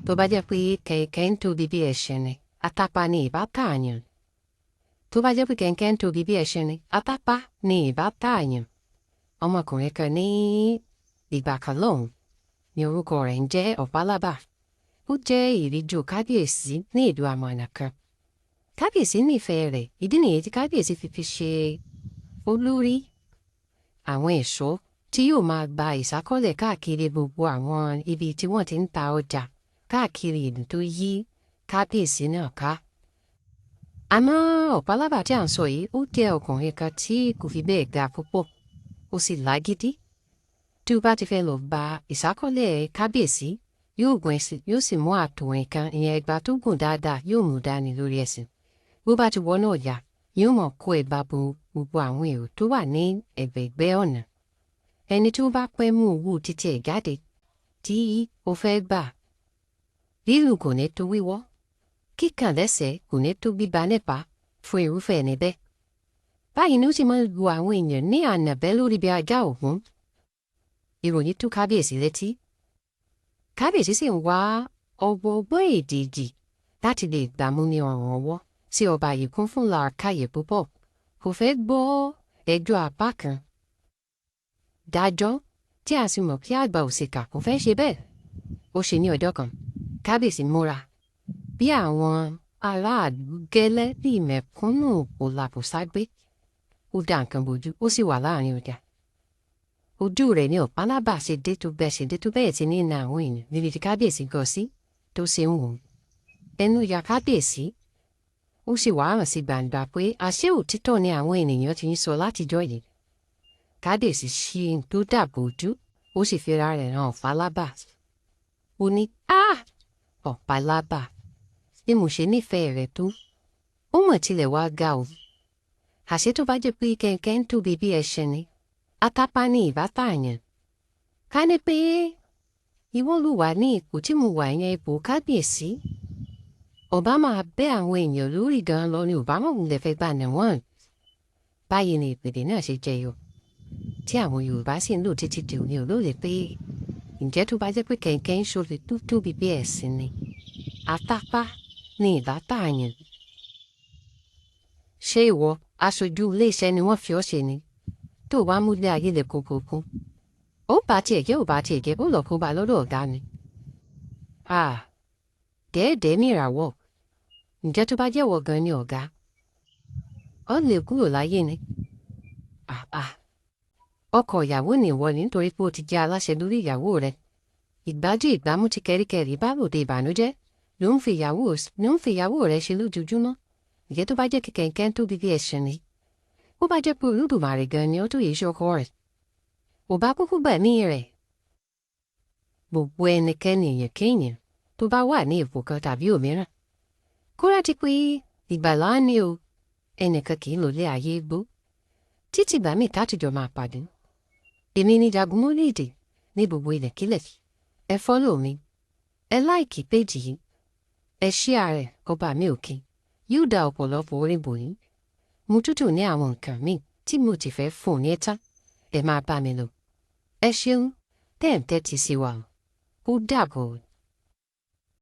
Tó bá jẹ́ pé kẹ̀kẹ́ ń tóbi bí ẹṣin ni, àtàpà ni ìbá tààyàn. Tó bá jẹ́ pé kẹ̀kẹ́ ń tóbi bí ẹṣin ni, àtàpà ni ìbá tààyàn. Ọmọkùnrin kan ní ìgbà kan lọ́hùn ní orúkọ rẹ̀ ń jẹ́ Ọ̀pálábà. Ó jẹ́ ìríjú kábíyèsí ní ìlú Amọ̀nà kan. Kábíyèsí nífẹ̀ẹ́ rẹ̀, ìdí nìyí tí kábíyèsí fi fi ṣe olórí àwọn ẹ̀ṣọ́ tí yóò máa gba ìsákọ́lẹ̀ káàkiri gbogbo àwọn ibi tí wọ́n ti ń ta ọjà káàkiri ìlú tó yí kábíyèsí náà ká. Àmọ́ Ọ̀pálábà tí à ń sọ yìí, ó jẹ́ ọkùnrin kan tí kò fi bẹ́ẹ̀ ga púpọ̀, ó sì lágídí. Tí ó bá ti fẹ́ lọ gba ìsákọ́lẹ̀ kábíyèsí, yóò gun ẹṣin, yóò sì mú àtòrìn kan, ìyẹn ẹgba tó gùn dáadáa, yóò mú dání lórí ẹṣin. Bó bá ti wọnú ọjà, yóò mọ̀ kó ẹgba bo gbogbo àwọn èrò tó wà ní ẹ̀gbẹ̀ẹ̀gbẹ́ ọ̀nà. Ẹni tí ó bá pẹ́ mú owó títí ẹ̀ jáde tí ó fẹ́ gbà, lílù kò ní tó wíwọ́, kíkàn lẹ́sẹ̀ kò ní tó gbígba nípa fún irúfẹ́ ẹni bẹ́ẹ̀. Báyìí ni ó sì máa ń lu àwọn èèyàn ní ànàbẹ́ lórí bí ajá Ògún. Ìròyìn tó kábíyèsí létí. Kábíyèsí sì ń wá ọgbọọgbọ́n èdèdì láti lè gbàmú ní ọrùn ọwọ́ tí ọba yìí kún fún làákàyè púpọ̀. Kò fẹ́ gbọ́ ẹjọ́ apá kan. Dájọ́ tí a sì mọ̀ pé àgbà òṣìkà kò fẹ́ ṣe bẹ́ẹ̀. Ó ṣe ní ọjọ́ kan, kábíyèsí múra bí àwọn aráàlú gẹ́lẹ́ bí mẹ̀kúnnù kò làbòságbé. Ó dá nǹkan bojú, ó sì wà láàrin ọjà. Ojú rẹ̀ ní Ọ̀pálábà ṣe dé tó bẹ́ẹ̀ ṣe dé tó bẹ́ẹ̀ tí ní na àwọn èèyàn níbi tí kábíyèsí gọ sí tó ṣe ń wò ó. Ẹnu ya kábíyèsí, ó sì wá hàn sí gbangba pé àṣé òtítọ́ ni àwọn ènìyàn ti ń sọ látijọ́ yìí. Kábíyèsí ṣí n tó dàbò ojú, ó sì fira rẹ̀ hàn Ọ̀pálábà. Ó ní, "Á! Ọ̀pálábà, bí mo ṣe nífẹ̀ẹ́ rẹ tó, ó mọ̀ tilẹ̀ wá ga o. Àṣé tó bá jẹ́ pé kẹ̀kẹ́ ń tóbi bí ẹṣin ni, àtàpà ni ìbá tààyàn. Ká ní pé ìwọ ló wà ní ipò tí mo wà yẹn, ipò kábíyèsí. Ọba máa bẹ́ àwọn èèyàn lórí gan lọ ni ò bá mọ̀ wulẹ̀ fẹ́ gbà ní wọ́n." Báyìí ni ìpèdè náà ṣe jẹyọ, tí àwọn Yorùbá sì ń lò títí di òní olóòlè pé ǹjẹ́ tó bá jẹ́ pé kẹ̀kẹ́ ń ṣòro tó tóbi bí ẹṣin ni, àtàpà ni ìbá tààyàn. Ṣé ìwọ aṣojú ilé iṣẹ́ ni wọ́n fi ọ́ ṣe ni? Tó wá múlé ayé le kókókó. Ó bá tiẹ̀ jẹ́, ò bá tiẹ̀ jẹ́, ó lọ kó ba lọ́dọ̀ ọ̀gá ni. À, dẹ́ẹ̀dẹ́ nìràwọ̀. Ǹjẹ́ tó bá jẹ́ ìwọ gan ni ọ̀gá, ó lè kúrò láyé ni. Àà, ọkọ ìyàwó ni ìwọ ní nítorí pé o ti jẹ́ aláṣẹ lórí ìyàwó rẹ. Ìgbájú ìgbámú tí kẹ́ríkẹ́rí bá ròde ìbànújẹ́ ló ń fi ìyàwó rẹ ṣe lójoojúmọ́. Ǹjẹ́ tó bá jẹ́ kí kẹ̀kẹ́ ń tóbi bí ẹṣin ni, bó bá jẹ́ pé Olódùmarè gan ni ó tó yìí ṣe ọkọ rẹ̀, ò bá kúkú gbẹ̀mí rẹ̀. Gbogbo ẹnikẹ́ni èèyàn kéèyàn tó bá wà ní ipò kan tàbí òmíràn, kó rántí pé ìgbàlá ni o, ẹnìkan kì í lò lé ayé gbó. Títí ìgbà míì tá tìjọ máa pàdé. Èmi ni Jagunmólú Èdè ní gbogbo ilẹ̀kílẹ̀. Ẹ follow mi, ẹ like page yìí, ẹ share rẹ̀ ọba mi òkè. Yóò dá ọ̀pọ̀lọpọ̀ orin bò yín. Mo tútù ní àwọn nǹkan míì tí mo ti fẹ́ fún ní ẹ̀ta. Ẹ máa bá mi lọ. Ẹ ṣeun, tẹ́ ẹ̀ ń tẹ́tí sí wa. Ó dàbọ̀.